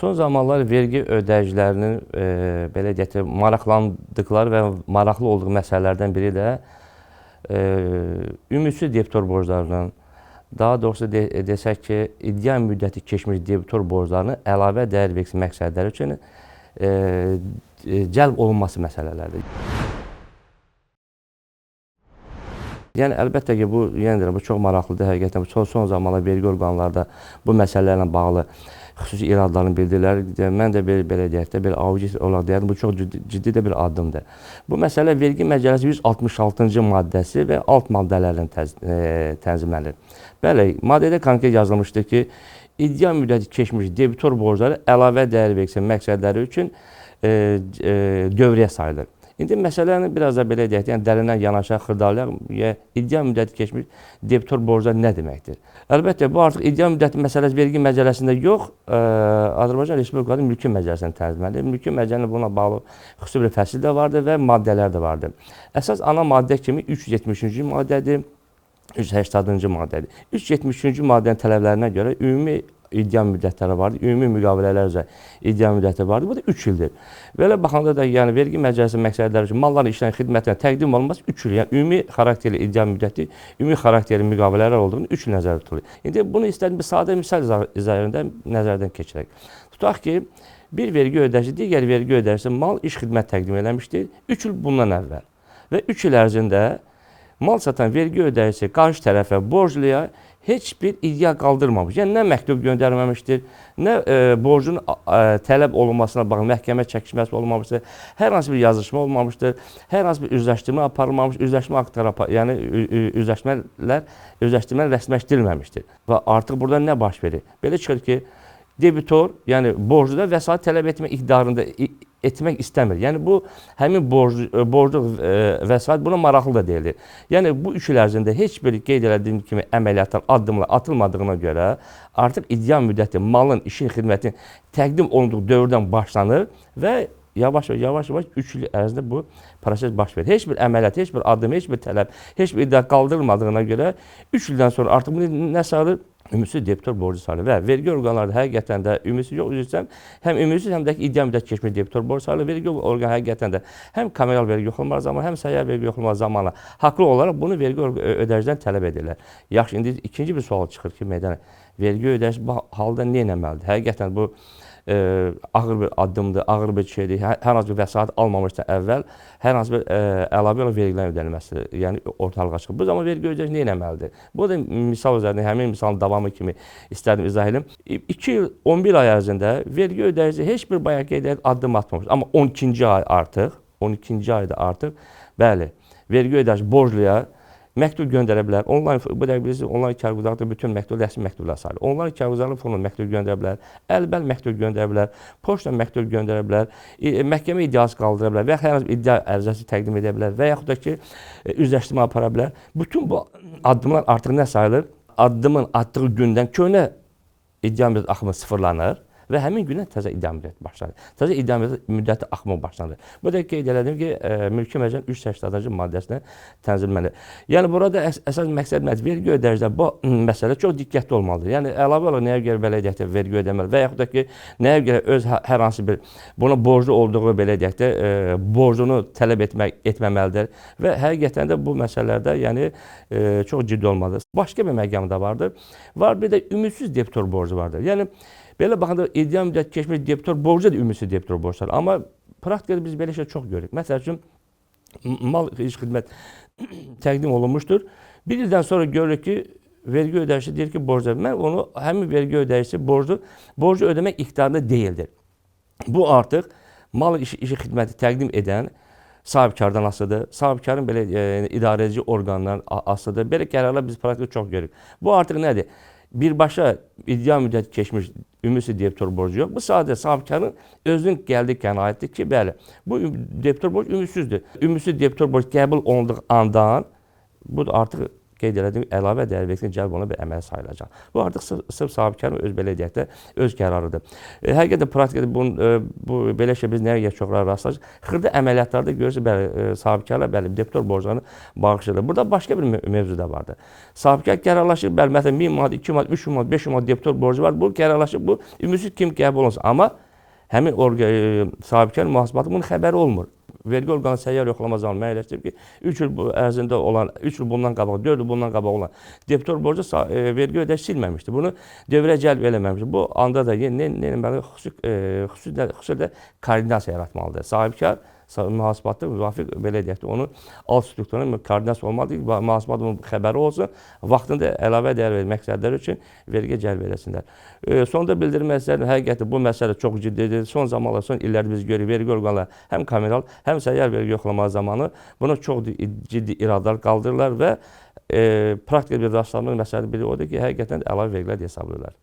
Son zamanlar vergi ödəyicilərinin belə deyək də, maraqlandıqları və maraqlı olduğu məsələlərdən biri də ümidsiz debitor borclarının, daha doğrusu desək ki, iddia müddəti keçmiş debitor borclarının əlavə dəyər vergisi məqsədləri üçün cəlb olunması məsələləridir. Yəni əlbəttə ki, bu, yenə deyirəm, bu çox maraqlıdır həqiqətən. Bu son zamanlar vergi orqanları da bu məsələlərlə bağlı xüsusi iradlarını bildirirlər. Mən də belə deyək də, bir audit olaraq deyərdim, bu çox ciddi də bir addımdır. Bu məsələ vergi məcəlləsi 166-cı maddəsi və alt maddələrlə tənzimlənir. Bəli, maddədə konkret yazılmışdır ki, iddia müddəti keçmiş debitor borcları əlavə dəyər vergisi məqsədləri üçün dövriyyə sayılır. İndi məsələni biraz da belə deyək, yəni dərindən yanaşaq, xırdalayaq, iddia müddəti keçmiş debitor borcları nə deməkdir? Əlbəttə, bu artıq iddia müddəti məsələsi vergi məcəlləsində yox, Azərbaycan Respublikasının mülki məcəlləsində tənzimlənir. Mülki məcəllənin buna bağlı xüsusi bir fəsil də vardır və maddələr də vardır. Əsas ana maddə kimi 373-cü maddədir, 380-cı maddədir. 373-cü maddənin tələblərinə görə ümumi iddia müddətləri vardır, ümumi müqavilələr üzrə iddia müddəti vardır. Bu da 3 ildir. Belə baxanda da, yəni vergi məcəlləsi məqsədləri üçün malların, işlərin, xidmətlərin təqdim olunması 3 il, yəni ümumi xarakterli iddia müddəti, ümumi xarakterli müqavilələr olduğunu 3 il nəzərdə tutulur. İndi bunu istədim bir sadə misal üzərində nəzərdən keçirək. Tutaq ki, bir vergi ödəyicisi digər vergi ödəyicisi mal, iş, xidmət təqdim eləmişdir 3 il bundan əvvəl və 3 il ərzində mal satan vergi ödəyicisi qarşı tərəfə, borcluya heç bir iddia qaldırmamış. Yəni, nə məktub göndərməmişdir, nə borcun tələb olunmasına bağlı məhkəmə çəkişməsi olmamışdır, hər hansı bir yazışma olmamışdır, hər hansı bir üzləşdirmə aparılmamış, üzləşmə aktları, yəni üzləşdirmələr rəsmiləşdirilməmişdir. Və artıq burada nə baş verir? Belə çıxır ki, debitor, yəni borclu da vəsait tələb etmək iqtidarında etmək istəmir. Yəni bu həmin borclu vəsait buna maraqlı da deyildir. Yəni bu 3 il ərzində heç bir qeyd elədiyim kimi əməliyyatlar, addımlar atılmadığına görə artıq iddia müddəti malın, işin, xidmətin təqdim olunduğu dövrdən başlanır və yavaş-yavaş 3 il ərzində bu proses baş verir. Heç bir əməliyyat, heç bir addım, heç bir tələb, heç bir iddia qaldırılmadığına görə 3 ildən sonra artıq bunu nə sayılır? Ümidsiz debitor borcu sayılır və vergi orqanları da həqiqətən də ümidsiz, yox, üzr istəyirəm, həm ümidsiz, həm də iddia müddəti keçmiş debitor borcu sayılır. Vergi orqanı həqiqətən də həm kameral vergi yoxlamaları zamanı, həm səyyar vergi yoxlamaları zamanı haqlı olaraq bunu vergi ödəyicidən tələb edirlər. Yaxşı, indi ikinci bir sual çıxır ki, meydana, vergi ödəyicisi bu halda nə etməlidir? Həqiqətən bu ağır bir addımdır, ağır bir şeydir. Hər hansı bir vəsait almamışdan əvvəl hər hansı bir əlavə olaraq vergilərin ödənilməsi, yəni ortalığa çıxır. Bu zaman vergi ödəyicisi nə etməlidir? Bu da misal üzərində, həmin misalın davamı kimi istərdim izah edim. 2 il 11 ay ərzində vergi ödəyicisi heç bir bayaq qeyd edilən addım atmamış. Amma 12-ci ay artıq, 12-ci ayda artıq, bəli, vergi ödəyicisi borcluya məktub göndərə bilər. Onlayn, bu dəqiqə bilirsiniz, onlayn karguzarlıqda bütün məktub rəsmi məktublar sayılır. Onlayn karguzarlıq fonuna məktub göndərə bilər, əlbəl məktub göndərə bilər, poçtla məktub göndərə bilər, məhkəmə iddiası qaldıra bilər və ya hər hansı bir iddia ərizəsi təqdim edə bilər və yaxud da ki, üzləşdirmə apara bilər. Bütün bu addımlar artıq nə sayılır? Addımın atdığı gündən köhnə iddia müddəti axımı sıfırlanır və həmin gündən təzə iddia müddəti başlanır. Təzə iddia müddəti axımı başlanır. Bu da qeyd elədim ki, mülki məcəllənin 380-cı maddəsinə tənzimlənir. Yəni burada əsas məqsəd nədir? Vergi ödəyicilər bu məsələ çox diqqətli olmalıdır. Yəni əlavə olaraq nəyə görə belə deyək də vergi ödəməli və yaxud da ki, nəyə görə öz hər hansı bir buna borclu olduğu belə deyək də borcunu tələb etməməlidir və həqiqətən də bu məsələlərdə yəni çox ciddi olmalıdır. Başqa bir məqam da vardır. Var bir də ümidsiz debitor borcu vardır. Yəni belə baxanda iddia müddəti keçmiş debitor borcu da ümidsiz debitor borcları. Amma praktikada biz belə şey çox görürük. Məsəl üçün, mal, iş, xidmət təqdim olunmuşdur. Bir ildən sonra görürük ki, vergi ödəyicisi deyir ki, borcu. Mən onu, həmin vergi ödəyicisi borcu ödəmək iqtidarında deyildir. Bu artıq mal, işi, xidməti təqdim edən sahibkardan asılıdır. Sahibkarın belə idarəedici orqandan asılıdır. Belə qərarlar biz praktikada çox görürük. Bu artıq nədir? Birbaşa iddia müddəti keçmiş ümidsiz debitor borcu yox. Bu sadəcə sahibkarın özünün gəldiyi qənaətdir ki, bəli, bu debitor borcu ümidsizdir. Ümidsiz debitor borcu qəbul olunduğu andan bu da artıq qeyd elədiyim əlavə dəyər vergisinin cəlb olunan bir əməl sayılacaq. Bu artıq sırf sahibkarın öz belə deyək də öz qərarıdır. Həqiqətən praktikada bu belə şey biz nəyə çox rastlaşırıq? Xırda əməliyyatlarda görürsünüz, bəli, sahibkarlar bəli debitor borclarını bağışlayırlar. Burada başqa bir mövzu da vardır. Sahibkar qərarlaşır, bəli, məsələn 1000 manat, 2 manat, 3 manat, 5 manat debitor borcu var. Bu qərarlaşır, bu ümidsiz kim qəbul olunsun. Amma həmin sahibkar mühasibatı bunun xəbəri olmur. Vergi orqanı səyyar yoxlama zamanı müəyyənləşdirib ki, 3 il ərzində olan, 3 il bundan qabaq, 4 il bundan qabaq olan debitor borcu vergi ödəyicisi silməmişdi. Bunu dövrə cəlb eləməmişdi. Bu anda da yenə nə etməli? Xüsusilə koordinasiya yaratmalıdır. Sahibkar mühasibatda müvafiq belə deyək də onun alt strukturuna koordinasiya olmalıdır ki, mühasibat bunun xəbəri olsun, vaxtında əlavə dəyər vermək məqsədləri üçün vergiyə cəlb eləsinlər. Sonda bildirmək istərdim, həqiqətən bu məsələ çox ciddidir. Son zamanlar, son illərdə biz görürük, vergi orqanları həm kameral, həm səyyar vergi yoxlama zamanı buna çox ciddi iradlar qaldırırlar və praktik bir rastlaşma məsələ biri odur ki, həqiqətən əlavə vergilər hesablayırlar.